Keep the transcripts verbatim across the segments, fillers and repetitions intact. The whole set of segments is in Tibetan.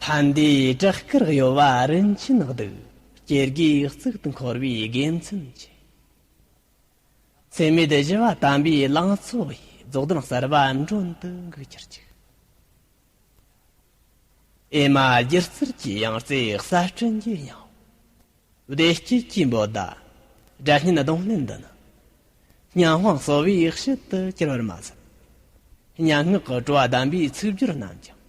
ཕན་བདེའི་བྲག་དཀར་གཡོ་བ་རིན་ཆེན་གདུགས། སྐྱེ་དགུའི་གཙུག་ཏུ་འཁོར་བའི་དགེ་མཚན་ཆེ། འཚེ་མེད་ཞི་བ་དམ་པའི་ལང་ཚོ་ཡིས། རྫོགས་ལྡན་གསལ་བ་མགྲོན་དུ་འགུགས་གྱུར་ཅིག། ཨེ་མ་སྒྱུ་རྩལ་གྱི་ཡང་རྩེ་གསལ་སྤྲིན་གྱི་ཡང་། བདེ་སྐྱིད་ཀྱི་འབོད་བརྡ། སྒྲ་སྙན་གདོང་ལེན་འདི་ནི། སྙན་དབང་གསོ་བའི་དཔྱིད་དུ་གྱུར་པར་མ་ཟད། སྙན་ངག་གི་བྲོ་བ་ལྡན་པའི་ཚིག་སྦྱོར་རྣམས་ཀྱང་།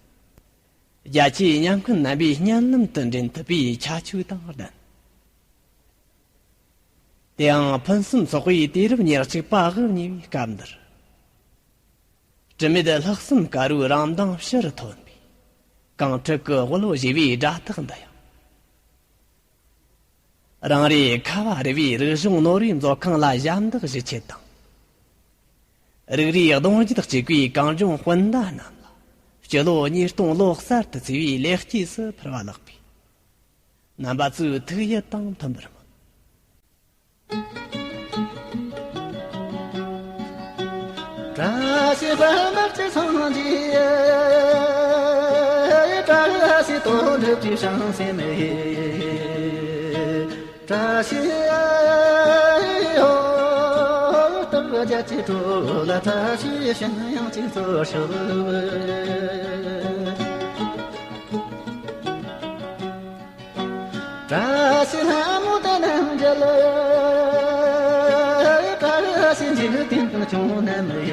རྒྱ་ཆེའི་སྙན་ཁུང་རྣམ་པའི་སྙན་ལམ་དུ་འདྲེན་ཐུབ་པའི་ཁྱད་ཆོས་དང་ལྡན། དེའང་ཕུན་སུམ་ཚོགས་པའི་དུས་རབས་ཉེར་གཅིག་པ་དབུ་བརྙེས་པའི་སྐབས་འདིར། དྲི་མེད་ལྷག་བསམ་དཀར་པོའི་རང་མདངས་ཕྱིར་ཐོན་པའི། གངས་ཁྲོད་ཀྱི་དབུལ་པོ་ཞེས་པའི་སྒྲ་ཐག་འདི་ཡང་། རང་རེའི་ཁ་བ་རི་བའི་རིག་གཞུང་ནོར་བུའི་མཛོད་ཁང་ལ་ཞབས་འདེགས་ཞུ་ཆེད་དང་། རིག་རུས་གདུང་རྒྱུད་གཅིག་པའི་གངས་ལྗོངས་སྤུན་ཟླ་རྣམས་ལ། སྤྱི་ལོ་ཉིས་སྟོང་ལོ་གསར་དུ་བརྩིས་པའི་ལེགས་སྐྱེས་སུ་ཕུལ་བ་ལགས་པས། རྣམ་པ་ཚོའི་ཐུགས་ཡིད་དང་མཐུན་པར་སྨོན། བཀྲ་ཤིས་དཔལ་འབར་གྱི་སངས་རྒྱས། བཀྲ་ཤིས་དོན་གྲུབ་ཀྱི་བྱང་སེམས། བཀྲ་ཤིས་ཨེ་ཡོ། སྟག་རྒྱལ་གྱི་གྲོ་ལ་བཀྲ་ཤིས་ཤིང་ཡང་གཅིག་འཚོ་ཤོག། བཀྲ་ཤིས་ལྷ་མོ་དང་རྣམ་རྒྱལ། བཀྲ་ཤིས་འཇིག་རྟེན་དང་ཁྱོད་རྣམས།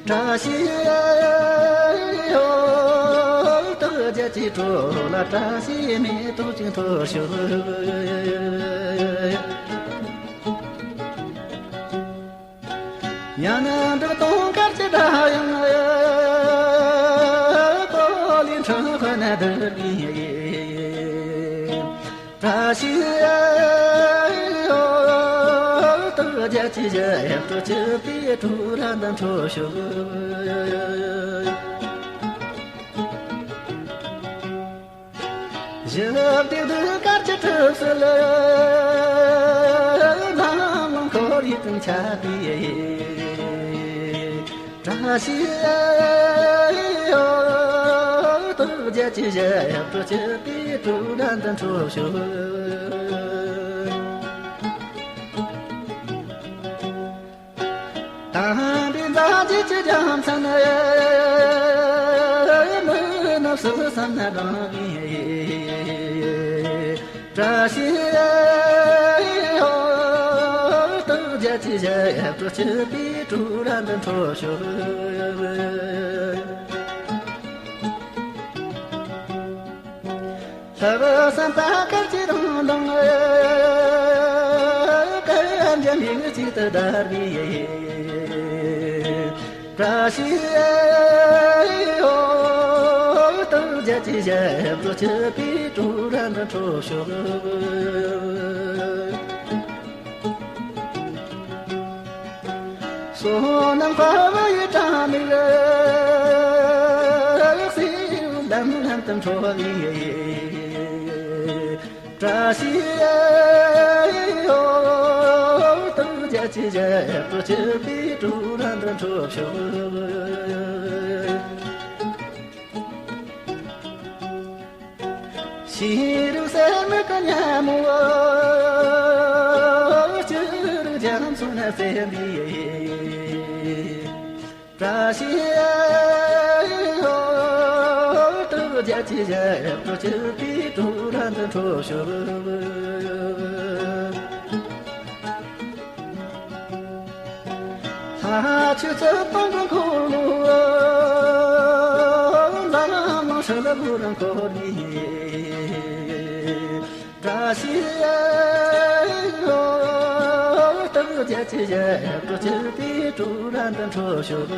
བཀྲ་ཤིས་ཨེ་ཡོ། སྟག་རྒྱལ་གྱི་གྲོ་ལ་བཀྲ་ཤིས་མེ་ཏོག་ཅིག་འཐོར་ཤོག། ཡང་ན་འབྲུག་སྟོང་དཀར་གྱི་སྒྲ་དབྱངས། གོ་ལའི་འཕྲང་ཁ་ན་བསྡད་པའི། བཀྲ་ཤིས་ཨེ་ཡོ། སྟག་རྒྱལ་གྱི་ཞབས་ཏོག་སྤྱི་པའི་བྲོ་ར་འདི་འཕྲོ་ཤོག། ཞབས་འདེགས་གདུགས་དཀར་གྱི་གྲིབ་བསིལ། ལྷ་མོ་འཁོར་ཡུག་དང་འཆར་བའི། བཀྲ་ཤིས་ཨེ་ཡོ། སྟག་རྒྱལ་གྱི་ཞབས་ཏོག་སྤྱི་པའི་བྲོ་ར་འདི་འཕྲོ་ཤོག། དམ་པའི་མཛའ་བརྒྱུད་ཀྱི་རྒྱལ་མཚན། མི་ནུབ་སྲིད་གསུམ་ན་གང་བའི། བཀྲ་ཤིས་ཨེ་ཡོ། སྟག་རྒྱལ་གྱི་ཞབས་ཏོག་སྤྱི་པའི་བྲོ་ར་འདི་འཕྲོ་ཤོག། ལྷ་བུ་བསམ་པ་དཀར་གྱི་རང་མདངས། སྐར་འཇམ་མིག་གཅིག་ཏུ་བརྡལ་བའི། བཀྲ་ཤིས་ཨེ་ཡོ། སྟག་རྒྱལ་གྱི་ཞབས་ཏོག་སྤྱི་པའི་བྲོ་ར་འདི་འཕྲོ་ཤོག། བསོད་ནམས་དཔའ་བོ་ཡི་དྲ་མིག། སེའུ་ལམ་ལམ་དུ་འཕྲོ་བའི། བཀྲ་ཤིས་ཨེ་ཡོ། སྟག་རྒྱལ་གྱི་ཞབས་ཏོག་སྤྱི་པའི་བྲོ་ར་འདི་འཕྲོ་ཤོག། ཤེས་རབ་གསེར་མིག་གི་ཉ་མོ། སྐྱུ་རུ་རྒྱ་མཚོ་ན་གསལ་བའི། བཀྲ་ཤིས་ཨེ་ཡོ། སྟག་རྒྱལ་གྱི་ཞབས་ཏོག་སྤྱི་པའི་བྲོ་ར་འདི་འཕྲོ་ཤོག། ལྷ་ཆོས་སྲིད་སྟོང་གི་འཁོར་ལོ། འཛམ་གླིང་ཧྲིལ་པོར་འཁོར་བའི། བཀྲ་ཤིས་ཨེ་ཡོ། སྟག་རྒྱལ་གྱི་ཞབས་ཏོག་སྤྱི་པའི་བྲོ་ར་འདི་འཕྲོ་ཤོག།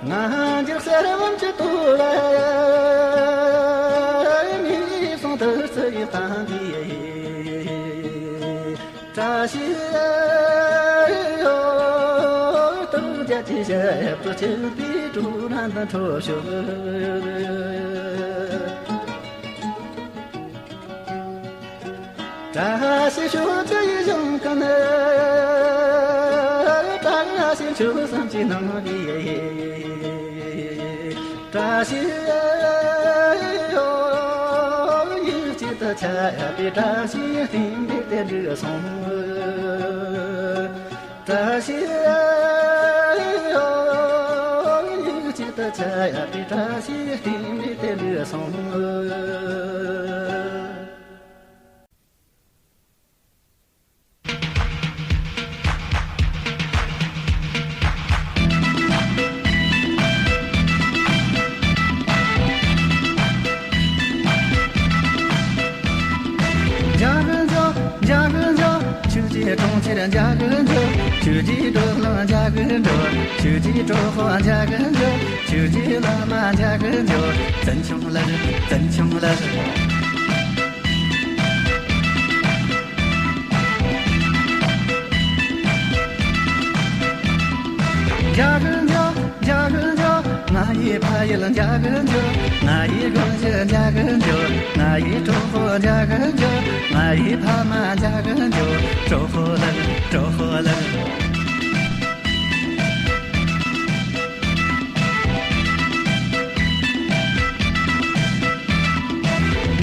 ང་རྒྱལ་གསེར་བུམ་གྱི་སྟོད་ལ། མིག་ཟུང་དུ་བརྩེ་བའི་གཏམ་འདི། བཀྲ་ཤིས་ཨེ་ཡོ། སྟག་རྒྱལ་གྱི་ཞབས་ཏོག་སྤྱི་པའི་བྲོ་ར་འདི་འཕྲོ་ཤོག། བཀྲ་ཤིས་ཕྱོགས་བཅུ་ཡི་ཞིང་ཁམས་ནས། བཀྲ་ ཞིང་ཆོས་བསམ་གྱིས་སྣང་བའི་བཀྲ་ཤིས་ཡིད་ཀྱིས་དུ་ཆ་པའི་བཀྲ་ཤིས་བསྟན་པའི་རྟེན་འབྲེལ་སོང་། བཀྲ་ཤིས་ཡིད་ཀྱིས་དུ་ཆ་པའི་བཀྲ་ཤིས་བསྟན་པའི་རྟེན་འབྲེལ་སོང་། མཇལ་གི་འཇུག་མཇལ་གི་འཇུག་ཆོས་རྗེ་གྲོང་ཁྱེར་མཇལ་གི་འཇུག་ཆོས་རྗེ་གྲོགས་གླིང་མཇལ་གི་འཇུག་ཆོས་རྗེ་གྲོགས་པོ་མཇལ་གི་འཇུག་ཆོས་རྗེ་བླ་མ་མཇལ་གི་འཇུག་བཙན་སྐྱོང་ལགས། བཙན་སྐྱོང་ལགས། མཇལ་གི་འཇུག་མཇལ་གི་འཇུག་ང་ཡི་ཕ་ཡུལ་མཇལ་གི་འཇུག་ང་ཡི་དགོན་གཞི་མཇལ་གི་འཇུག་ང་ཡི་གྲོགས་པོ་མཇལ་གི་འཇུག་ང་ཡི་ཕ་མ་མཇལ་གི་འཇུག་གྲོགས་པོ་ལགས། གྲོགས་པོ་ལགས།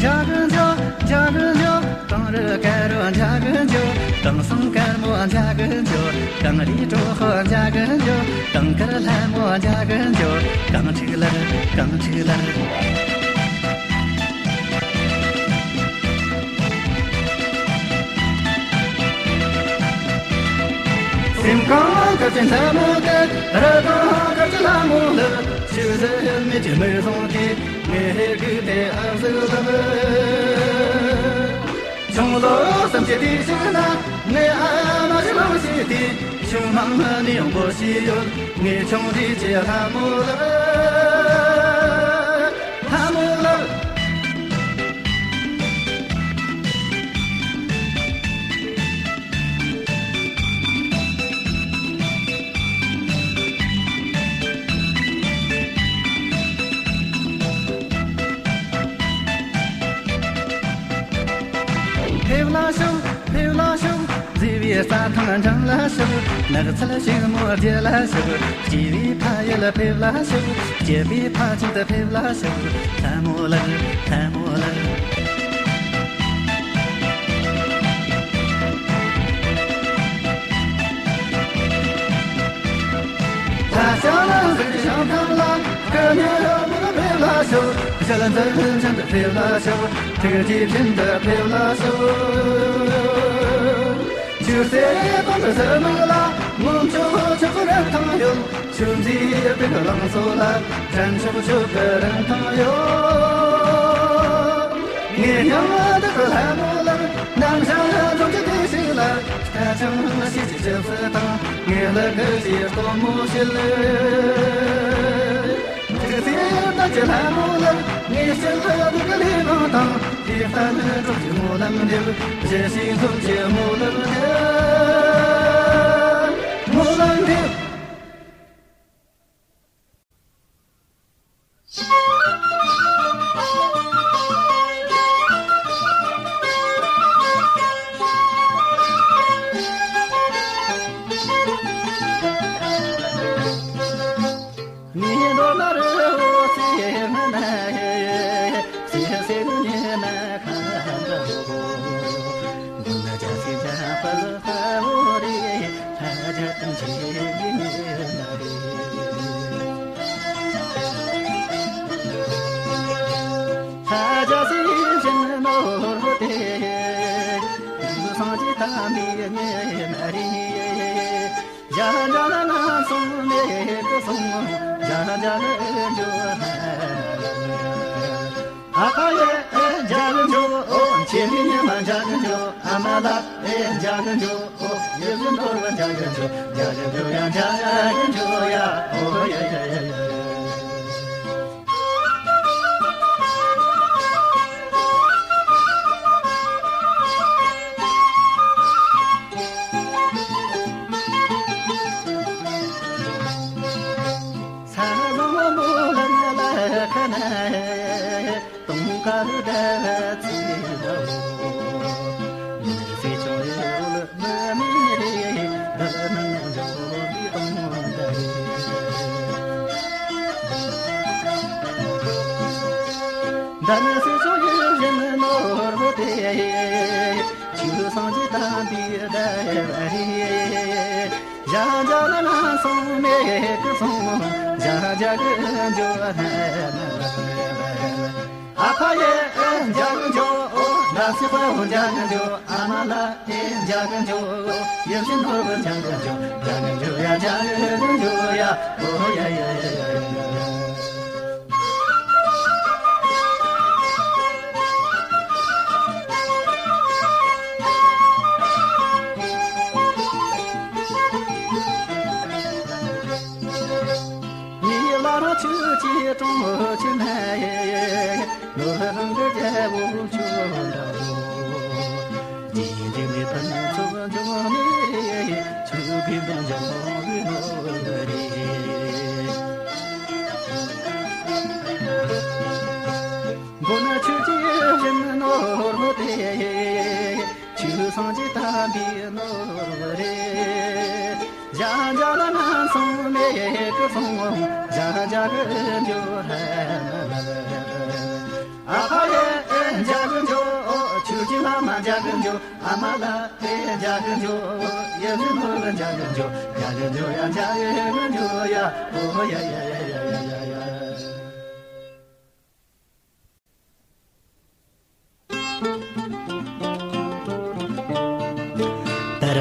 མཇལ་གི་འཇུག་མཇལ་གི་འཇུག་གངས་རི་དཀར་རོ་མཇལ་གི་འཇུག་གངས་སེང་དཀར་མོ་མཇལ་གི་འཇུག་གངས་རིའི་གྲོགས་པོ་མཇལ་གི་འཇུག་གངས་དཀར་ལྷ་མོ་མཇལ་གི་འཇུག་གངས་ཕྲུག་ལགས། གངས་ཕྲུག་ལགས། སེམས་ཁོང་དཀར་ཆེན་ལྷ་མོ་དེ། རི་ཁོང་དཀར་ཆེན་ལྷ་མོ་ལགས། ཆུ་བཞི་མེད་ཀྱི་མིག་བཟང་དེ། ངའི་ཧེ་གི་དེ་ཨ་ཟུག་ལགས། ཆུང་ལོ་བསམ་གྱི་དེ་ཞིག་ན། ངའི་ཨ་མ་ཞིག་ལོ་ཞིག་དེ། ཆུང་མང་ནི་ཡོང་པོ་ཞིག་ཡོད། ངའི་ཆུང་དེ་ཀྱི་ལྷ་མོ་ལགས། ལྷ་མོ་ལགས། ཕེབས་ལ་ཤོག་ཕེབས་ལ་ཤོག་མཛེས་པའི་རྩྭ་ཐང་འགྲམ་ལ་ཤོག་ནགས་ཚལ་ཕྱུག་མོ་རྒྱུད་ལ་ཤོག་སྐྱེས་པའི་ཕ་ཡུལ་ཕེབས་ལ་ཤོག་སྐྱེས་པའི་ཕ་ཆེན་དུ་ཕེབས་ལ་ཤོག་ལྷ་མོ་ལགས། ལྷ་མོ་ལགས། ལྷ་ལྕམ་ལ་གཟིགས་ཤིང་ཐང་ལ་སྐུ་ཉིད་མོ་ཕེབས་ལ་ཤོག་ཞལ་འཛུམ་བཞིན་དུ་ཕེབས་ལ་ཤོག་ཐུགས་རྗེ་བཞིན་དུ་ཕེབས་ལ་ཤོག་ཆུ་སེར་སྟོང་གི་ཟུར་མིག་ལ། ངོམ་ཆུ་ཆུ་གི་རིན་ཐང་ཡོད། ཆུ་མཛེས་པའི་གླིང་ཚོ་ལ། དྲན་ཆུ་ཆུ་གི་རིན་ཐང་ཡོད། ངའི་སྙིང་འདི་གི་ལྷ་མོ་ལགས། ནམ་ཞག་འཛོམས་ཀྱི་དུས་ཤིག་ལ། སྐད་ཅིག་ཤེས་ཀྱི་ཆུ་བཞི་དང་། ངའི་ལག་གི་ཅིག་སྟོན་མོ་ཞིག་ལ། ཐུགས་སྲས་ལྟ་ཅི་ལྷ་མོ་ལགས། ངའི་ཕྱིར་ལ་སྡུག་གི་ལས་དབང་དང་། དེ་ལྟར་ནི་གྲོགས་ཀྱི་སྨོན་ལམ་འདེབས། གཞི་ཞིང་འཛོམས་ཀྱི་སྨོན་ལམ་འདེབས། སྨོན་ལམ་འདེབས། ཉི་ཟླ་ནར་འོད་ཟེར་མ་ན། ཟེར་ཟེར་ཉི་མ་ཁ་འདྲ་བོ། འདི་ན་རྒྱ་སེ་རྒྱ་དཔལ་དཔའ་བོ་རེད། ལྷ་རྒྱ་དང་ཆེ་ཉི་མ་རེད། ལྷ་རྒྱ་སེ་བཞིན་ནོར་དེ། འདི་སངས་རྒྱས་དམ་པའི་ཉི་མ་རེད། ཡ་ཡ་ལ་ལ་སོང་མེད་གི་སོང་། ཡ་ཡ་ལ་འཇོ་ཧ་ལ། ཨ་ཕ་ཡེ་ཨེ་འཇའ་གི་འཇོ། ཨོ་ཁྱེད་མི་ཉི་མ་འཇའ་གི་འཇོ། ཨ་མ་ལགས་ཨེ་འཇའ་གི་འཇོ། ཨོ་ཡེ་གི་འདོར་བ་འཇའ་གི་འཇོ། འཇའ་གི་འཇོ་ཡ་འཇའ་གི་འཇོ་ཡ། ཨོ་ཡེ་ཡེ་ཡེ་ཡེ། ས་ལམ་མོ་ལམ་ལ་ཁ་ན། དུང་དཀར་ཟླ་བ་ཚེས་ལ་འོ། མི་ཚེ་ཆུང་རེ་འོད་མི་མི་རེ། འདི་མིན་འཇོག་པའི། འདི་ནི་སྲིད་མཚོ་ཡི་བཞིན་ནོར་བུ་སྟེ། ཆོས་སངས་རྒྱས་དམ་པའི་བདེ་བ་རེད། གཞན་འཇའ་ལ་ལན་གསུམ་མེད་ཀི་སོང་། གཞན་འཇའ་གི་འཇོ་ན། ཨ་ཕ་ཡེ་འཇའ་གི་འཇོ། ན་སི་ཧོ་འཇའ་གི་འཇོ། ཨ་མ་ལ་ཨེ་འཇའ་གི་འཇོ། ཡེ་བཞིན་ནོར་བུ་འཇའ་གི་འཇོ། འཇའ་གི་འཇོ་ཡ། འཇའ་གི་འཇོ་ཡ། ཨོ་ཡ་ཡ་ཡ་ཡ་ཡ། ཉི་ལ་ར་ཆུ་ཆེ་གྲོང་ཆེ་མ་ཡེ། ལོ་རང་གི་རྒྱལ་པོ་ཆུ་འདྲ་བོ། ཇི་འདྲ་མི་ཕན་ཚོགས་འབྱུང་ནི་རེད། ཆུ་རྒན་དང་འཇམ་པོ་ཡིན་ནོ་རེད། མགོ་ན་ཆུ་སྐྱེས་བཞིན་ནོར་བུ་སྟེ། ཆོས་སངས་རྒྱས་དམ་པའི་ནོར་བུ་རེད། གཞན་འཇའ་ལ་ལན་གསུམ་མེད་ཀི་སོང་། གཞན་འཇའ་གི་འཇོ་ལ། ཨ་ཕ་ཡེ་འཇའ་གི་འཇོ། ཆོས་ཀྱི་བླ་མ་འཇའ་གི་འཇོ། ཨ་མ་ལ་ཨེ་འཇའ་གི་འཇོ། ཡེ་བཞིན་ནོར་བུ་འཇའ་གི་འཇོ། འཇའ་གི་འཇོ་ཡ། འཇའ་གི་འཇོ་ཡ། ཨོ་ཡ་ཡ་ཡ་ཡ་ཡ་ཡ། དར་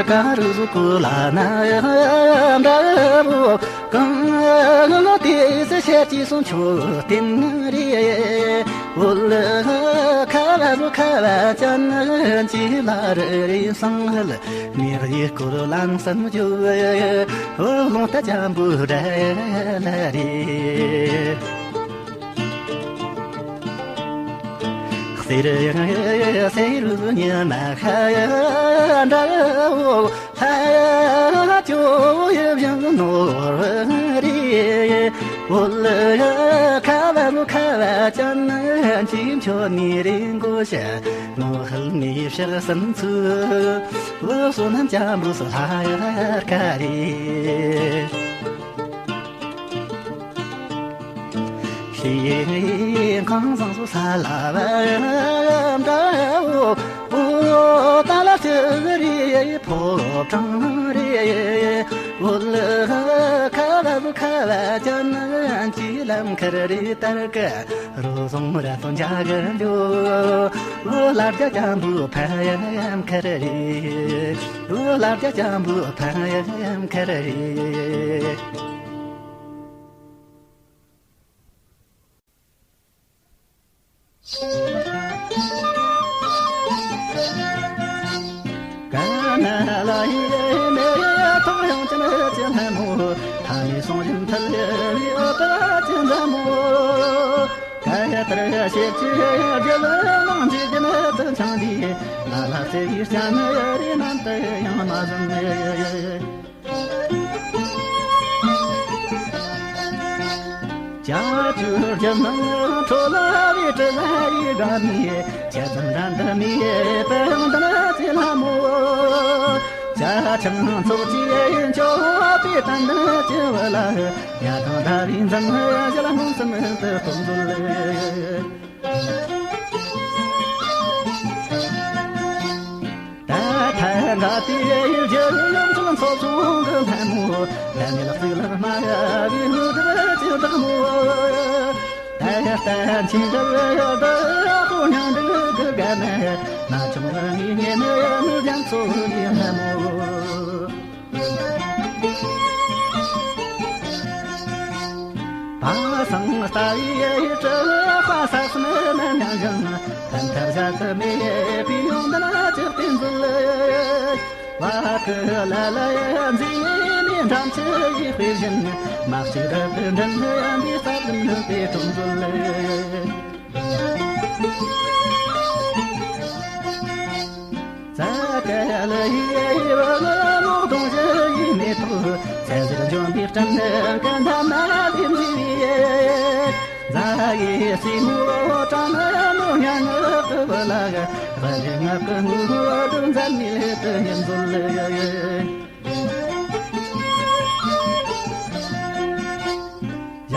དཀར་གོ་ལ་ན་འདྲ་བོ། གང་ལ་དེ་ཟེར་བཤད་ཀྱི་སོང་མཆོད་རྟེན་རེད། འོ་ལ་ཁ་བ་བུ་ཁ་བ་ཅན་གྱི་ལ་རེ་རེ་སང་ཧལ་མེར་ཡི་སྐོར་ལང་སམ་ཇོ། འོ་ལོང་ཏ་ཅམ་བུ་ར་ལ་རེད། སེར་སེར་ཉི་མ་ཤར་འདྲ་བོ། ལྷ་ཅོ་ཡི་བཞིན་ནོར་བུ་རེད། འོ་ལ་ཁ་བ་མོ་ཁ་བ་ཅན་གྱི་མཆོད་ནི་རིང་གོ་ཤ། ནོ་ཧལ་ནི་ཕྱག་སམ་ཚུ། བུ་སོ་ནམ་ཅམ་བུ་སོ་ལྷ་ཡར་ཀ་རེད། ཤིང་ཁང་བཟང་སོ་ས་ལ་བ་འདྲ་བོ། ཨོ་ད་ལ་ཚེ་རེ་ཕོ་བྲང་རེ། ཨོ་ལ་ཁ་བ་བུ་ཁ་བ་ཅན་གྱི་ལམ་ཁར་རེ་ལྟར་ཀ་རོ་བཟང་ར་སོ་འཇའ་གི་འཇོ། ཨོ་ལ་རྒྱ་ཅམ་བུ་ཕ་ཡམ་ཁར་རེ། ཨོ་ལ་རྒྱ་ཅམ་བུ་ཕ་ཡམ་ཁར་རེ། ག་ན་ལ་ཡེ་མེ་ཐོག་ཡང་ཅན་ཅན་ལྷ་མོ། ཐ་ནི་སོང་བཞིན་ཐལ་ཡེ་བི་ཨོ་ཏ་ཅན་ལྷ་མོ། ག་ཡ་ཏར་ཡ་ཤེ་ཅི་ཡ་རྒྱལ་མང་ཇི་ཇི་ན་ཏུ་ཆང་དི། ལ་ལ་ཚེ་ཡི་ཅན་ཡ་རི་ནན་ཏ་ཡང་མ་ཟིན་ཡེ། ཅ་ཅུ་རྒྱ་ནང་ཁྲོ་ལ་བི་ཏྲ་ལ་ཡི་དགའ་མི། ཅ་ཙམ་དྲན་དུ་མི་ཡེ་པའང་དྲན་ཅི་ལ་མོ། ཅ་ཆང་ཚོགས་ཀྱི་ཡེ་ཆོ་པི་ཏན་ཅི་བ་ལ། ཡ་དང་ད་བི་འཛམ་ཞལ་མོ་སམ་དུ་སྟོན་འདུལ། ད་ཐ་ག་ཏི་ཡེ་ཡེ་ཇེ་ཡོང་ཚོང་ཚོ་ཚོང་གི་ལྷ་མོ། ད་ནི་ལག་ཙིག་ལག་མ་ཡ་བི་ལུ་དི་བ་ཅི་དག་མོ། ད་ཡ་ད་ཆིང་གི་ཡ་ད་ཁོ་ཉང་དི་གི་ག་ན་ན་ཆུང་ལ་ངི་ཉེ་ནི་ཡ་མི་ལྗང་ཚོ་ཡི་ལྷ་མོ། པ་སངས་ལྟ་བའི་དྲི་ཧ་ས་སི་མི་ནམ་ཡང་ཡང་། ཕན་ཐབས་བྱ་དུ་མེད་པའི་ཡོང་འདི་ན་ཅིག་བསྟན་འཛུལ། བ་ཀི་ལ་ལ་ཡ་མཛེས་མའི་འགྲམ་ཆུ་ཡི་དཔེ་བཞིན། མ་གཅིག་རབ་ཏུ་འདྲེན་འདི་ཡང་འདི་ས་ལམ་ནུབ་པའི་གྲོང་འཛུལ། ཙ་ཀ་ལ་ཡི་བ་ལ་མོག་དོང་བཞི་ཡི་མེ་ཏོག་ཚ་ཟེར་འཇོམས་པའི་སྤྲིན་ནི་ཀུན་ཐ་མ་ལས་མི་བྱེད། ཛ་ཡི་སྲིན་མོ་གྲང་མོ་ཉ་ངག་གི་བུ་ལ་བ་ལི་ངག་གི་ངུ་བ་དུ་འཛམ་མི་ལས་དུ་ཉིན་འཛུལ།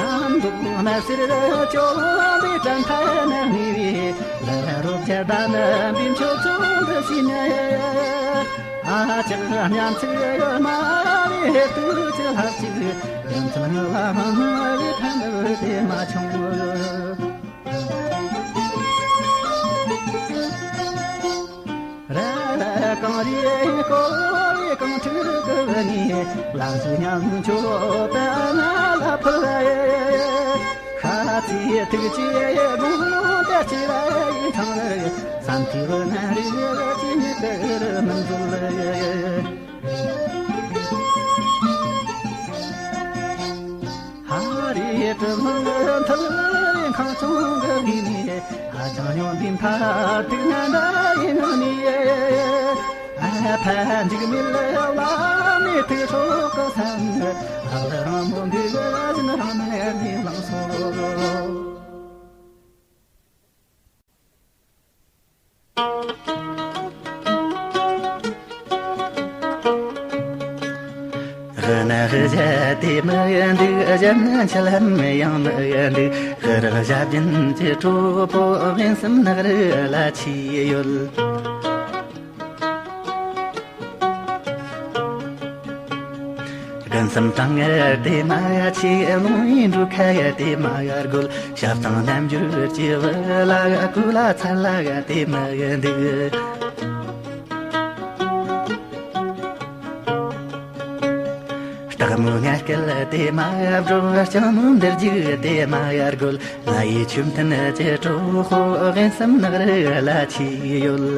ཡང་འདུག་མ་སེར་ཅོ་བའི་དྲན་ཐ་ན་ནི་བའི་ལ་རོ་བརྒྱ་ད་ན་འབིན་ཆོ་ཚོ་འདི་ཤི་ནས། ཨ་ཅག་སྙན་ཚིག་མ་བའི་དུ་ཅི་ལྷག་ཅིག་ཡང་ཚང་ལ་མ་མ་བའི་ཕན་བདེ་མ་ཆུང་། ར་ར་གངས་རིའི་སྐོར་བའི་གངས་ཁྲོད་ཀྱི་ནི་ལམ་ཞིག་ཉམས་ཆོག་པ་ང་ལ་ཕུལ་བ་ཡེ། ཁ་ཚིག་ཐུགས་ཀྱི་དགོངས་དག་ཅི་ལ་ཡིན་ཐང་ལ་བསམ་མཐའི་བུ་ང་རིག་ཅི་ཉིད་དུ་མི་འཛུལ་ཡེ། ཧ་རི་ཏུ་མཐུ་ཁང་ཚོང་གི་ནི་ཧ་ཅང་ཡོང་འདི་མཐའ་ཐུག་ན་འདྲ་ཡིན་ནི། ཨ་ཕ་འཇིགས་མེད་ལ་ནི་ཐུག་ཆོག་གི་སམ། ཨ་ལ་རང་མོ་འདི་ལ་ཟིན་རང་ནས་ནི་ལངས་སོ། གནའ་གཞི་དེ་མི་འདུག་གཞན་འཆལ་ལམ་ཡང་མི་འདུག་གི་རག་ཞབས་རྒྱུན་གྱི་གྲོགས་པོ་དབེན་གསུམ་ནགས་རི་ལ་ཆི་ཡོད། དགུན་གསུམ་གྲང་ངར་དེ་མ་ཆེ་རླུང་བུས་འགྲོ་ཁ་དེ་མ་རྒོལ། ཞབས་གཙང་རྣམ་འགྱུར་གྱི་བུ་ལ་ཀུ་ལ་ཚ་ལ་དེ་མ་འདུག་སྟག་མོའི་ངར་སྐད་དེ་མ་སྒྲོག་ལྕང་མོའི་འདིར་རྒྱུག་དེ་མ་རྒོལ། ང་ཡི་ཆོས་མཐུན་གྱི་གྲོགས་པོ་དབེན་གསུམ་ནགས་རི་ལ་ཆི་ཡོད།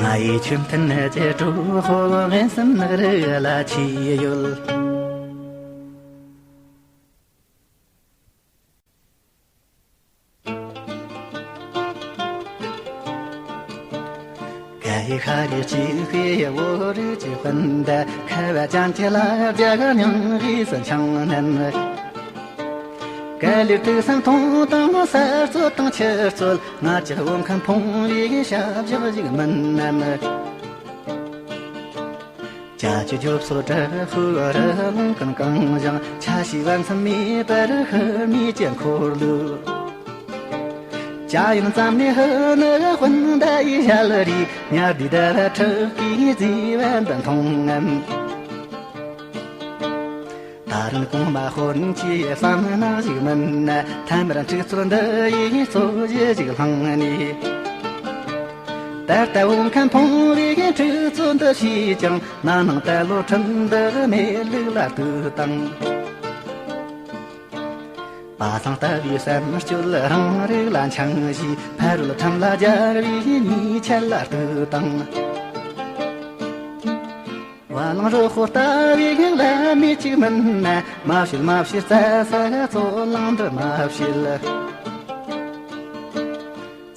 ང་ཡི་ཆོས་མཐུན་གྱི་གྲོགས་པོ་དབེན་གསུམ་ནགས་རི་ལ་ཆི་ཡོད། ག་ཡི་ཤ་རི་ཅི་ཤེས་བོ་རི་ཅི་སྤུན་ཟླ་ཁ་བ་ཅན་གྱི་ལ་རྒྱ་གར་མྱང་རིས་སུ་འཆང་ནན། ག་ལེར་དུག་སང་མཐོང་དང་ས་རྩོད་དང་ཆུ་རྩོད། ང་ཅག་བོད་ཁམས་ཕུང་བའི་ཞབས་བཞག་ཞིག་མིན་ནམ། ཅ་ཅི་ཇོ་སོ་དྲ་ཧུ་ར་ལུང་གང་གང་བཞེངས། ཆ་ཤས་བར་མཚམས་མེད་པར་ཧུར་མེད་ཀྱི་འཁོར་ལོ། ཅ་ཡིན་ཙམ་ནས་ཧུ་ནི་དཔུན་ཟླ་ཡི་ཞལ་རས། ཉ་དེ་ཟླ་བ་ཁྲག་གིས་བརྫིས་པ་འདི་མཐོང་ངམ། ད་རུང་གོང་མ་དཔོན་གྱི་བསམ་ནག་ཞིག་མིན་ན། ཐ་མར་འཁྲུག་རྩོད་འདི་ཡི་རྩོད་གཞི་ཞིག་བསླངས་ནས། ད་ལྟ་བོད་ཁམས་ཕུང་བའི་འཁྲུག་རྩོད་འདི་ཞིག་ཀྱང་། ན་ནིང་ད་ལོ་ཁྲིམས་འདི་མེད་ལུགས་ལ་ལྟོས་དང་། པ་སངས་ལྟ་བུའི་བསམ་སྤྱོད་རང་རིགས་ལ་འཆང་ཞིང་། ཕ་རོལ་ཁྲིམས་ལ་སྦྱར་བའི་ཉེས་ཆད་ལ་ལྟོས་དང་། བ་ལང་རི་ཧོ་ལྟ་བུའི་ལ་མི་གཅིག་མིན་ན། མ་བཤད་མ་བཤད་རྩ་ས་རྩོད་གླེང་འདི་མ་བཤད།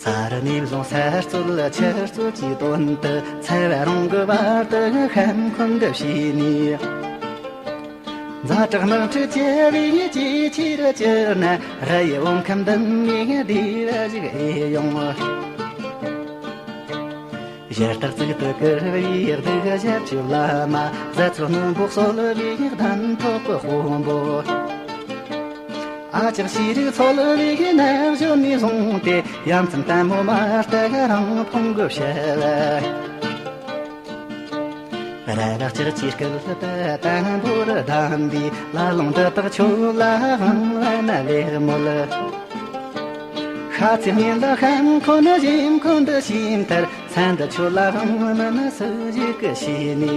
ས་རུ་ནས་བཟུང་ས་རྩོད་ཆུ་རྩོད་ཀྱི་དོན་དུ། ཚ་བ་རང་གི་བར་དུ་ཤམ་འཁོན་འདི་བྱས་ནས། ཛ་དྲག་དམག་འཁྲུག་ཆེ་བའི་ཇེ་ཆེ་རུ་གྱུར་ན། ར་ཡི་བོད་ཁམས་འདི་ནས་བདེ་བ་ཞིག་ཨེ་ཡོང་། ཞེ་སྟག་ཚིག་ཏུ་བསྐུར་བའི་གདུགས་ཞབས་ཀྱི་བླ་མ། ཟ་ཚོགས་སྣུམ་པོ་གསོལ་བའི་གདན་ཐོག་གི་དཔོན་པོ། ཨ་ཅག་ཤེས་རིག་འཚོལ་བའི་ན་གཞོན་ནས་བཟུང་སྟེ། ཡ་མཚན་ལྟད་མོ་མ་ལྟ་རང་ཕུང་གི་བྱ་བ། ར་ར་ལྕགས་ཀྱི་སྐུད་པ་དང་པོར་བསྡམས་པའི། ལ་ལུང་འདི་དག་ཁྱོད་ལ་དབང་བ་ན་ལེགས་མོད། ཤ་ཚའི་སྙིང་ལ་ཤམ་འཁོན་ནི་ཞིམ་འཁོན་འདི་ཤེས་མཐར། ཚན་འདི་ཁྱོད་ལ་དབང་མིན་སུ་ཞིག་གི་ཤེས་ནས།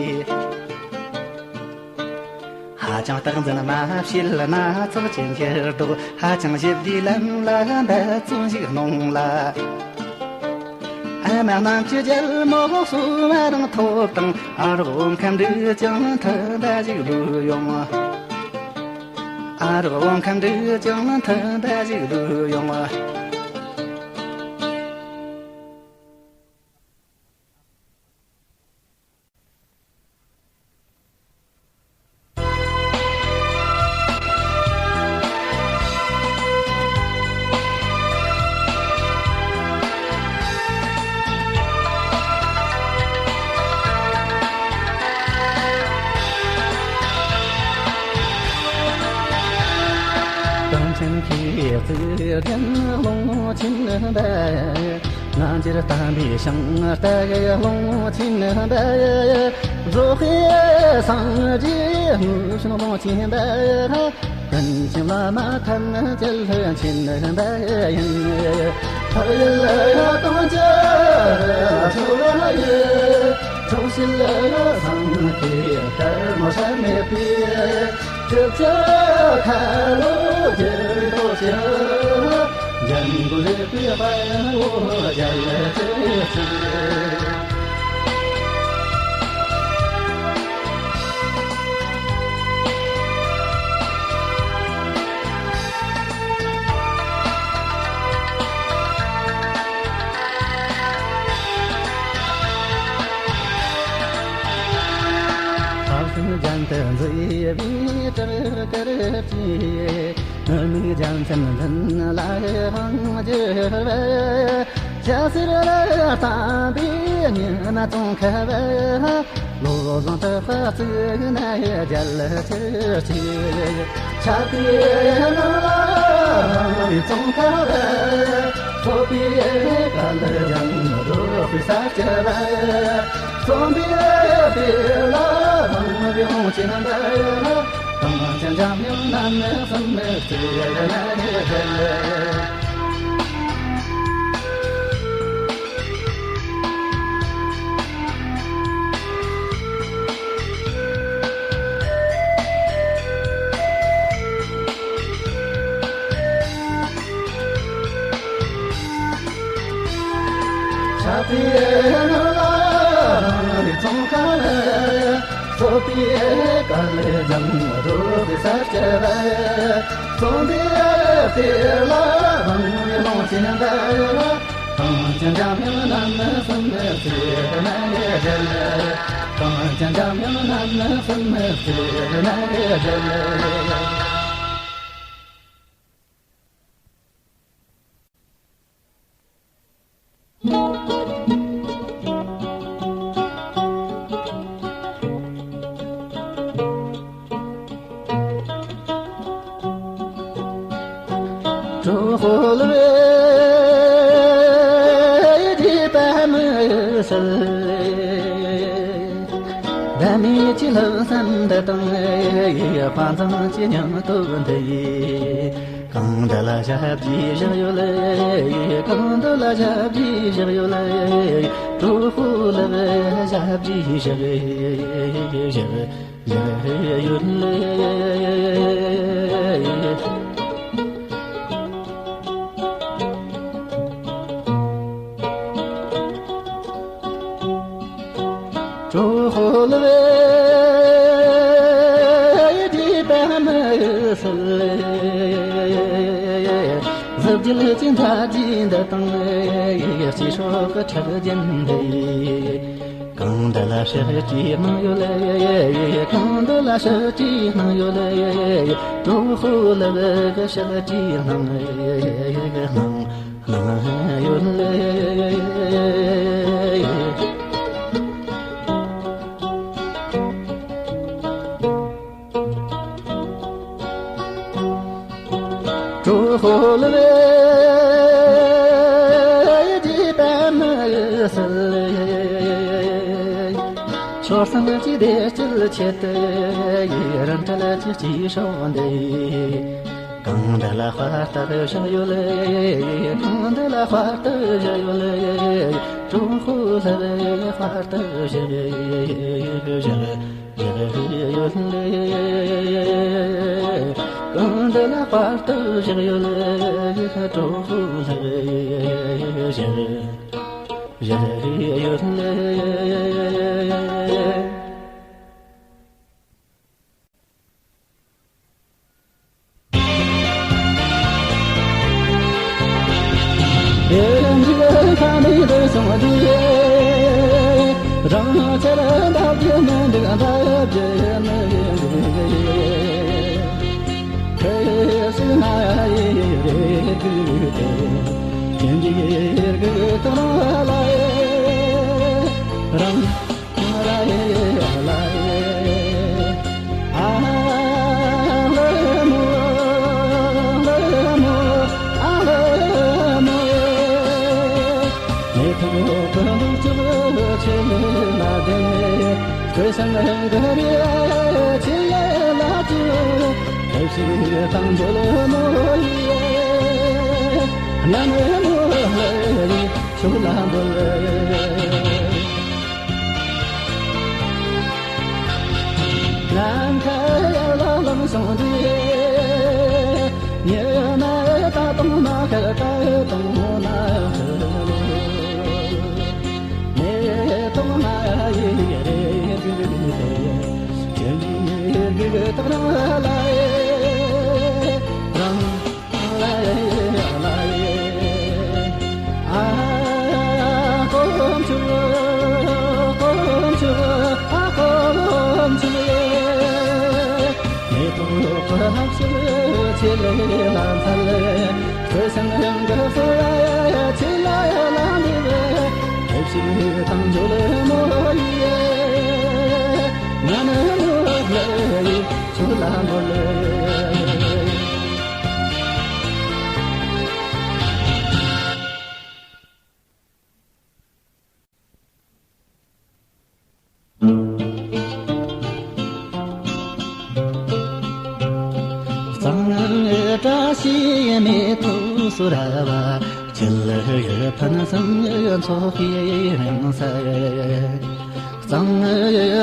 ཧ་ཅང་རྟག་འཛིན་མ་བྱེད་སྣ་ཚོགས་ཀྱི་འགྱུར་ལྡོག། ཧ་ཅང་ཞི་བདེའི་ལམ་ལ་འབད་བརྩོན་ཞིག་གནོང་ལ། ཨ་མ་རྣམས་ཀྱི་རྒྱལ་མོ་གསོ་བ་རང་ཐོབ་དང་། ཨ་རོགས་བོད་ཁམས་འདི་ཅང་མཐུན་པ་ཞིག་ལུས་ཡོང་། ཨ་རོགས་བོད་ཁམས་འདི་ཅང་མཐུན་པ་ཞིག་ལུས་ཡོང་། ཚེ་རྒྱལ་ཀློང་ཆེན་པ། ང་འདིར་བསྟན་པའི་ཞིང་རྟ་ཀློང་ཆེན་པ། རྫོགས་པའི་སངས་རྒྱས་དངོས་བྱོན་ཀློང་ཆེན་པ། ཀུན་མཁྱེན་བླ་མ་ཐམས་ཅད་ལྷུན་ཆེན་པ་ཡིན། ཐུགས་ཡིད་ལ་དང་བཅས་ཆོས་ཡི། ཐུགས་ཤེས་ལ་སངས་རྒྱས་ལྟར་མོ་ཧྲ་མེད་པའི། ཅི་བྱ་ཁ་ལོ་བསྒྱུར་ཏོ་ཅི། འཇམ་མགོན་རིག་པའི་དཔལ་བོ་རྒྱལ་གྱི་སྲས། ལྷག་བསམ་རྒྱན་དུ་མཛེས་པའི་གྲི་གུར་གྱིས། ངུར་སྨྲིག་རྒྱལ་མཚན་མདུན་ལ་དབང་བསྒྱུར་བ། ཞྭ་སེར་ལ་བསྟན་པའི་ཉི་མ་ཙོང་ཁ་བ། བློ་བཟང་གྲགས་པ་གཙུག་ན་རྒྱལ་གྱི་སྲས། ཆབ་ཀྱི་ནང་ལ་རང་རིག་ཙོང་ཁ་བ། སོགས་པའི་བཀའ་ལ་སྦྱངས་སྒྲོག་པའི་ས་སྐྱ་བ། རྩོམ་པའི་དཔེ་ལ་རང་རིག་ཀློང་ཆེན་པ། གངས་ཅན་འཇམ་དབྱངས་རྣམ་གསུམ་རྩེ་ན་རྒྱལ། ཕྱག་དཔེ་ལ་རང་རིག་ཙོང་ཁ་བ། སོགས་པའི་བཀའ་ལས་སྦྱངས་སྒྲོག་པའི་ས་སྐྱ་བ། རྩོམ་པའི་དཔེ་ལ་རང་རིག་ཀློང་ཆེན་པ། གངས་ཅན་འཇམ་དབྱངས་རྣམ་གསུམ་རྩེ་ན་རྒྱལ། གངས་ཅན་འཇམ་དབྱངས་རྣམ་གསུམ་རྩེ་ན་རྒྱལ། གྲོགས་ལ་བདེ་བ་མི་སྲིད། བདག་མེད་ཀྱི་ལྷག་བསམ་འདི་དང་། དཔའ་མཛངས་ཀྱི་སྙིང་སྟོབས་འདི་ཡིས། གང་འདི་ལ་ཞབས་ཀྱིས་བཞག་ཡོད་ལེ། གང་འདི་ལ་ཞབས་ཀྱིས་བཞག་ཡོད་ལེ། གྲོགས་ལ་ཞབས་ཀྱིས་བཞག་བཞག་བཞག་ཡོད་ལེ། གྲོགས་ལ་བདེ་བ་མི་སྲིད། གཟི་བརྗིད་ཅན་མཐའ་རྒྱས་འདི་དང་། སྐྱེས་སྲོག་གི་ཁྲག་རྒྱུན་འདི། གང་འདི་ལ་ཕྱག་བྲིས་གནང་ཡོད་ལེ། གང་འདི་ལ་ཕྱག་བྲིས་གནང་ཡོད་ལེ། གྲོགས་ལ་ཕྱག་བྲིས་གནང་གནང་གནང་ཡོད་ལེ། གྲོགས་ལ་བདེ་བ་མི་སྲིད། ཆོས་སེམས་ཀྱི་བདེ་སྐྱིད་ཆེད་དུ། རིན་བྲལ་གྱི་སྐྱེས་སྲོག་འདི། གང་འདི་ལ་དཔའ་རྟགས་བཞག་ཡོད་ལེ། གང་འདི་ལ་དཔའ་རྟགས་བཞག་ཡོད་ལེ། གྲོགས་ལ་དཔའ་རྟགས་བཞག་བཞག་ཡོད་ལེ། གང་འདི་ལ་དཔའ་རྟགས་བཞག་ཡོད་ལེ། གྲོགས་ལ་བཞག་བཞག་ཡོད་ལེ། བོད་སང་གི་རི་ཆེན་ལ་ལ་ཅུ། བོད་ཞིག་དང་འཇོལ་མོ་ཡི། ང་ནི་མོ་ལ་ཡི་ཤུགས་ལ་འབུལ། ནམ་མཁའ་ཡར་ལ་ལངས་སོང་དུས། ཉི་མ་ད་དུང་མ་ཁ་ད་དུང་མ་ཁ། མེ་ཏོག་ང་ཡི་རེ་འདུག་དེ། ཁྱེད་ཀྱི་རྒྱུད་དག་རང་ལ་ཡི་རང་། གཙང་བཀྲ་ཤིས་མེ་ཏོག་སུ་ར་བ། བཅུད་ཕུན་སུམ་ཚོགས་པའི་རང་ས། གཙང་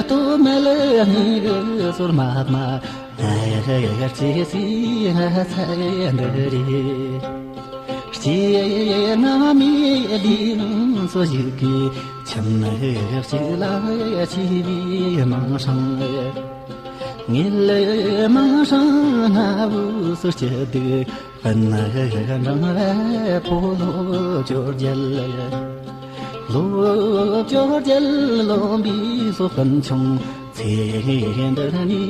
སྟོད་མི་ལ་ནི་གི་སོར་མ་མ། ང་ཡི་ཡར་ཅི་སི་ང་ཚ་འདི་རེད། སྐྱེས་ང་མི་ལི་ལུང་སོ་ཞིག་གི་ཁྱིམ་ནི་གཅིག་ལ་སྐྱེས་པའི་མིང་སྲིང་། ངེད་ལ་མིང་སྲིང་ང་བུ་སོ་སྐྱེ་འདུག་དཔོན་ནི་འབྲིང་བ་ཕོ་ལོ་བཅོ་བརྒྱད། ལོ་བཅོ་བརྒྱད་ལོན་པའི་སོ་དཔོན་ཆུང་། ཚེ་འདི་ནི་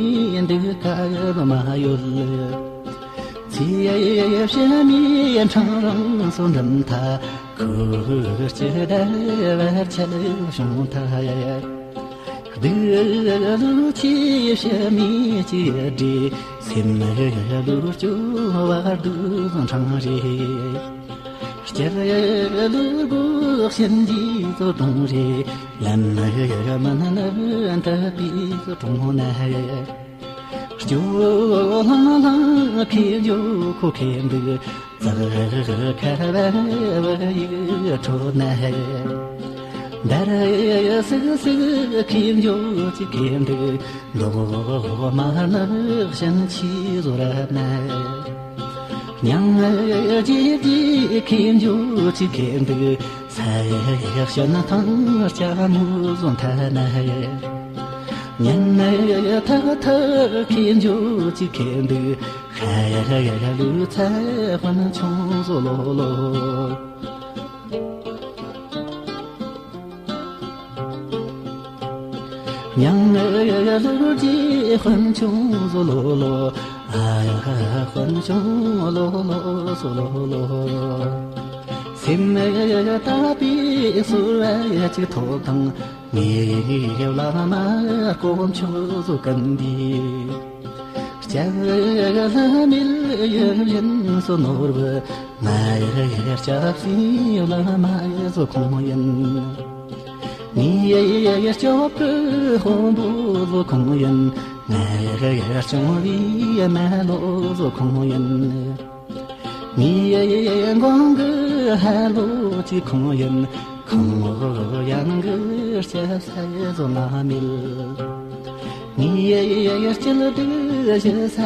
འདི་ཀ་མ་ཡོད། ཚེ་ཕྱི་མའི་འཕྲང་རིང་སོ་འགྲིམ་ཐ། ཁུ་སྐྱིད་བར་ཆད་བྱུང་ཐ། སྡུག་ལུག་ཆེ་ཕྱི་མའི་སྐྱིད་འདྲེ། སེམས་ལུག་སྐྱོ་བར་སྡུག་འཕྲང་རེད། སྐྱིད་ལུག་སྒོ་གཤིན་གྱི་ཚོ་དུང་རེད། ལམ་མི་མི་ནི་འདི་པའི་གྲོང་ན། སྐྱོ་ལྷང་ལྷང་ཁེར་འཇོག་ཁོ་ཁེར་འདུག་ཙག་ཁར་བབ་ཡིག་ཁྲོད་ན། འདར་སིག་སིག་ཁེར་འཇོག་ཅིག་ཁེར་འདུག་མདོག་དམར་ནག་ཞིང་ཆེན་བཟོ་རབས་ན། མྱང་རྗེས་ཀྱི་ཁེར་འཇོག་ཅིག་ཁེར་འདུག་ས་ཡག་ཞིང་ཐང་སྐྱ་མོ་བཟོ་མཐའ་ན། ཉིན་ནས་ཐག་ཐག་ཁེར་འཇོག་ཅིག་ཁེར་འདུག་ཤ་ཡག་ལུས་ཚ་དཔོན་ཆུང་བཟོ་ལོ་ལོ། མྱང་ལུག་རྗེས་དཔོན་ཆུང་བཟོ་ལོ་ལོ། ཨ་ཡ་དཔོན་ཆུང་ལོ་ལོ་བཟོ་ལོ་ལོ། སེམས་ཡག་དག་པའི་གསོལ་བ་ཡག་ཅིག་ཐོབ་དང་། ངའི་བླ་མ་དཀོན་མཆོག་བཟོ་ཀུན་འདུས། སྐྱབས་ལྷ་མིའི་ཡུལ་ཡིན་སོ་ནོར་བུ། ང་ཡི་སྐྱབས་སའི་བླ་མ་བཟོ་ཁོང་ཡིན། ངའི་སྐྱོབ་པའི་དཔོན་པོ་བཟོ་ཁོང་ཡིན། ང་ཡི་སྐྱོང་བའི་མ་ལོ་བཟོ་ཁོང་ཡིན། ངའི་མགོན་གྱི་ཕ་ལོ་གཅིག་ཁོང་ཡིན། ཁོང་ཡང་གི་སྐྱབས་ས་བཟོ་ང་མེད། ངའི་སྐྱིད་སྡུག་ཞི་ས་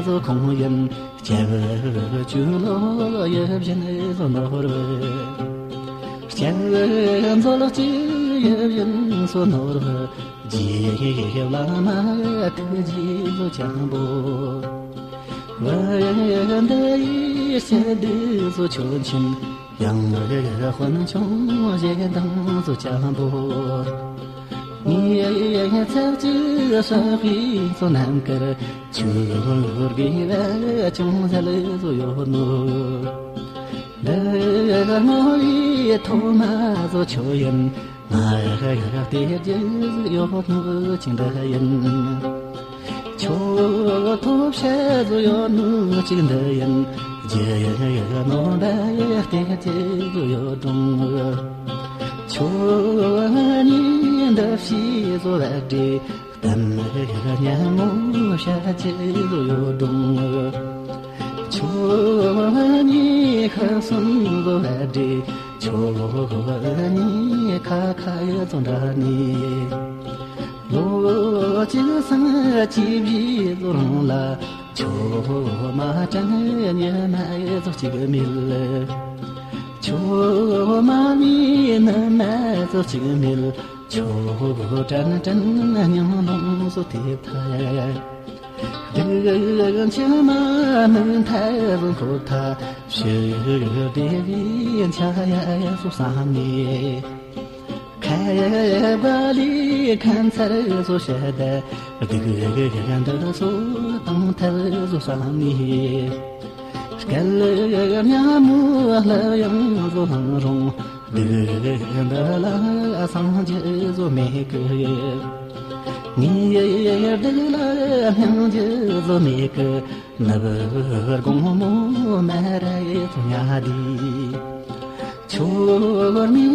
བཟོ་ཁོང་ཡིན། སྐྱབས་བཅོལ་ལོ་ཡབ་གཞན་བཟོ་ནོར་བུ། སྐྱབས་མཛོད་ལོ་གཅིག་ཡབ་གཞན་བཟོ་ནོར་བུ། རྗེ་བླ་མ་ཐུགས་རྗེ་བཟོ་ཆེན་པོ། བུ་འདི་ཡི་སྐྱིད་སྡུག་བཟོ་ཆོག་མཆན། ཡང་དཔོན་ཆུང་ཞེ་སྡང་བཟོ་ཆེན་པོ། ངའི་ཚབ་ཀྱི་ས་ཧི་བཟོ་རྣམ་དཀར། ཆུ་བུར་གི་བ་ཅུང་ཟད་བཟོ་ཡོད་ནོ། འདི་ངོ་བོའི་ཐོག་མ་བཟོ་ཆོག་ཡིན། ང་ཡག་ཡག་ལྟེ་རྒྱུ་ཡོད་ནོ་ཅིག་འདི་ཡིན། ཁྱོད་ཐོབ་ཤ་བཟོ་ཡོད་ནོ་ཅིག་འདི་ཡིན། རྒྱུ་ཡག་ཡག་ནོ་འདི་ལྟེ་རྒྱུ་ཡོད་དང་། ཁྱོད་ང་གཉིས་འདི་ཕྱི། བཟོ་བ་འདྲ། གཏམ་སྙན་མོ་བཤད་ཀྱི་བཟོ་ཡོད་དྲུང་། ཆོས་ཉིད་ཁ་གསུམ་བཟོ་བ་འདྲ། ཆོས་ཉིད་ཁ་ཁ་བཟོ་འདྲ་ནི། ལོ་གཅིག་སང་གཅིག་བཞི་བཟོ་རང་ལ། ཆོས་མ་དྲན་ཉི་མ་བཟོ་གཅིག་མེད། ཆོས་མ་མི་ནུ་མ་བཟོ་གཅིག་མེད། ཆོས་དྲན་དྲན་སྙིང་རླུང་སོ་ཐེབས་ཐལ། སྡུག་ཆེན་མ་མི་མཐའ་རུ་འཁོར་ཐལ། ཕྱི་བདེ་བའི་འཆར་ཡ་སོ་བསམ་ནས། ཁ་བ་ལས་ཁ་མཚར་སོ་བཤད། སྡུག་འདི་སོ་དང་ཐལ་སོ་བསམ་ནས། སྐལ་སྙན་མོ་ལྷ་ཡང་བཟོ་ལང་རུང་། སྡུག་འདི་ལ་སངས་རྒྱས་བཟོ་མེད་གི། ངའི་སྡུག་ལ་སྙིང་རྗེ་བཟོ་མེད་གི། ནུབ་དགོང་མོ་མ་རེད་ཉལ་དུས། ཆོས་མིན་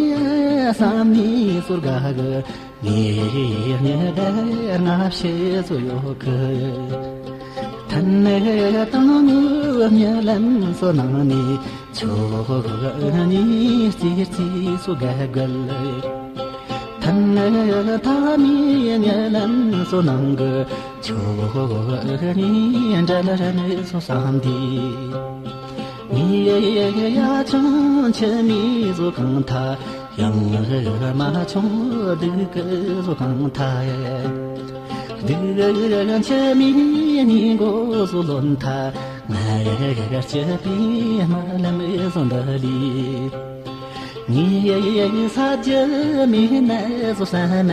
བསམ་ནས་སོར་དགའ་གི། ངའི་ཉི་ཟླ་ལྔ་བཞི་བཟོ་ཡོད་གི། ཐ་ན་དང་ངུ་རྨི་ལམ་སོ་ནང་ནས། ཆོས་ཉིད་རྩེ་རྩེ་སོ་དགའ་དགའ། ཐ་ན་ཐ་མའི་རྨི་ལམ་སོ་ནང་གི། ཆོས་ཉིད་འདྲ་ལ་ར་ནི་སོ་བསམ་དུས། ངའི་ཡ་ཆུང་ཆུ་མིག་བཟོ་གང་ཐལ། ཡང་མ་ཆུང་སྡུག་གི་བཟོ་གང་ཐལ། སྡུག་ཆུ་མིག་ནི་མགོ་བཟོ་ལོན་ཐལ། ང་སྐྱིད་པའི་རྨི་ལམ་བཟོ་འདི་ལས། ངའི་ས་རྒྱུ་མེད་ན་བཟོ་བསམ་མ།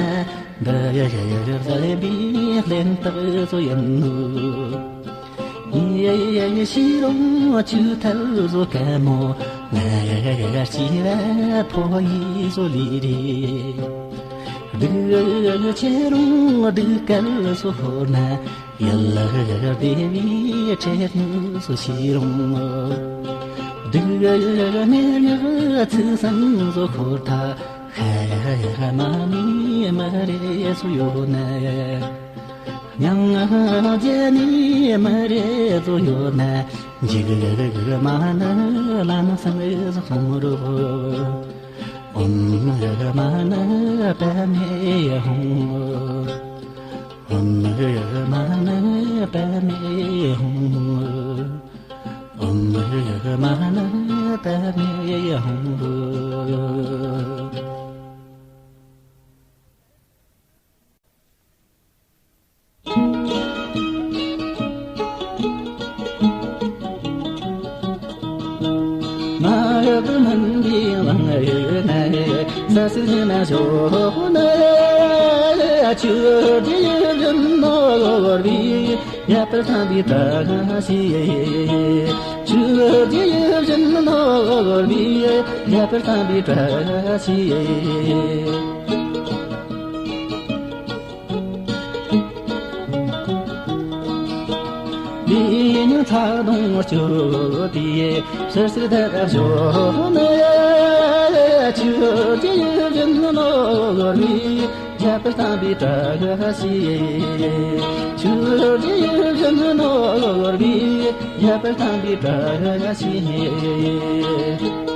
འདི་ཡི་ཡི་ཡི་ལེན་པའི་ལེན་སྟེགས་བཟོ་ཡིན་ནོ། ཡི་ཡི་ཡི་ཤེས་རུང་ཆུ་ཐལ་བཟོ་དཀའ་མོ། ང་ཡི་སྐྱིད་པ་ཕོ་ཡི་བཟོ་ལས་རེད། སྡུག་ཆེ་རུང་སྡུག་སྐལ་བཟོ་ཤོར་ན། ཡུལ་ལ་བདེ་བའི་ཁྲེལ་གནོད་བཟོ་ཤེས་རུང་། སྡུག་ནད་ཉག་ཚིག་བསམ་བཟོ་ཤོར་ཐལ། ཧ་ཧ་མ་ནི་མ་རེད་བཟོ་ཡོད་ན། མྱང་རྒྱལ་ནི་མ་རེད་བཟོ་ཡོད་ན། འཇིགས་མ་ནི་ལམ་སང་བཟོ་ཁོང་རོ། ཨོམ་མ་ནི་པད་མེ་ཧོང་། ཨོམ་མ་ནི་པད་མེ་ཧོང་། ཨོམ་མ་ནི་པད་མེ་ཧོང་། མ་ཡོད་མིན་པའི་ལང་ཡོད་ན། ས་སྲིད་ན་ཞོག་ན། ཆུ་རྒྱུ་ཡོད་བཞིན་ནོར་བའི། ཡ་པར་ཐང་པའི་བཀྲ་ཤིས། ཆུ་རྒྱུ་ཡོད་བཞིན་ནོར་བའི། ཡ་པར་ཐང་པའི་བཀྲ་ཤིས། ལས་ཉོན་ཚ་གདུང་སྐྱོ་དེ། ཕྱིར་སྲིད་དར་ཞོ་ནི། ཆུ་རྒྱུ་ཡུལ་བཞིན་ནོར་བའི། ཁྱད་པར་དམ་པའི་བཀྲ་ཤིས། ཆུ་རྒྱུ་ཡུལ་བཞིན་ནོར་བའི། ཁྱད་པར་དམ་པའི་བཀྲ་ཤིས།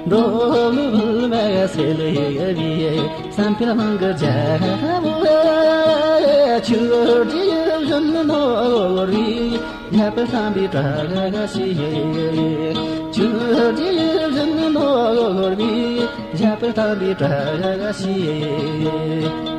འགྲོ་མི་བུད་མེད་སེལ་བའི་བསམ་འཕེལ་དབང་གི་རྒྱལ་པོ། ཆུ་རྒྱུ་ཡུལ་བཞིན་ནོར་བའི། ཁྱད་པར་དམ་པའི་བཀྲ་ཤིས། ཆུ་རྒྱུ་ཡུལ་བཞིན་ནོར་བའི། ཁྱད་པར་དམ་པའི་བཀྲ་ཤིས།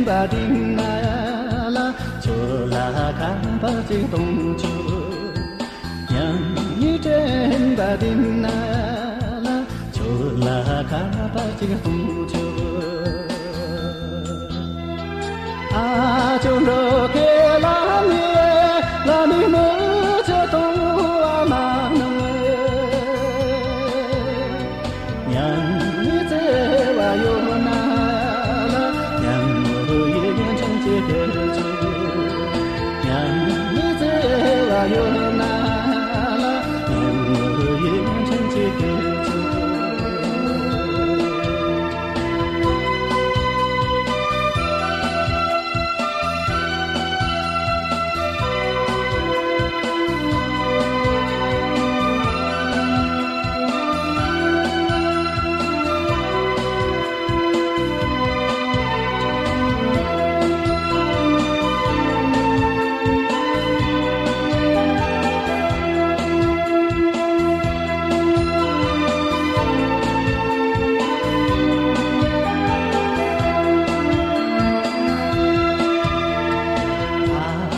པ་འདི་ན་ལ་ཁྱོད་ལ་ཁ་པར་ཅིག་གཏོང་ཆོག་ཉམས་ཉེས་དྲན་པ་འདི་ན་ལ་ཁྱོད་ལ་ཁ་པར་ཅིག་གཏོང་ཆོག་ཨ་ཅོ་འགྲོ་ཁེ་ལ་ནི་ལ་ནི་མོ་ཅོ་གཏོང་བ་མ་ནུ། ཉམས་ནི་བརྩེ་བ་ཡོད་ན་ལ་ཉམས་མོ་ཡི་ཡོན་ཆེན་གྱི་དེར་ཆུ། ཉམས་ནི་བརྩེ་བ་ཡོད་ན་ལ་ཉམས་མོ་ཡི་ཡོན་ཆེན་གྱི་དེར་ཆུ།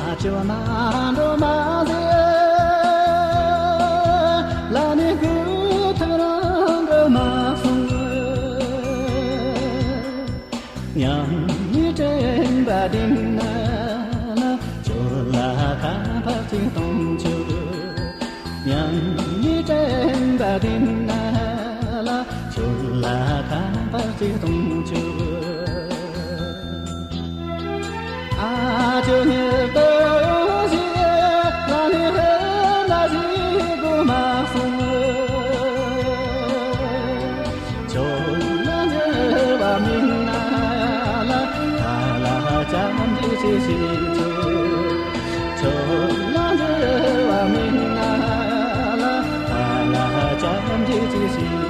ཨ་ཅོ་མ་འགྲོ་མ་ཟེར་ལ་ནི་སྐུ་ཐག་རིང་གི་མ་སོང་། ཉམས་ནི་དྲན་པ་འདི་ན་ལ་ཁྱོད་ལ་ཁ་པར་ཅིག་གཏོང་ཆོག་ཉམས་ནི་དྲན་པ་འདི་ན་ལ་ཁྱོད་ལ་ཁ་པར་ཅིག་གཏོང་ཆོག་ཨ་ཅོ་ཉི་ཏོ་ཞིག་ལ་ནི་ཧེ་ན་ཞིག་གོ་མ་སོང་། ཁྱོད་ལ་འགྱུར་བ་མིན་ན་ལ་ད་ལ་ཅམ་གྱི་ཅི་ཞིག་ཆོག་ཁྱོད་ལ་འགྱུར་བ་མིན་ན་ལ་ད་ལ་ཅམ་གྱི་ཅི་ཞིག་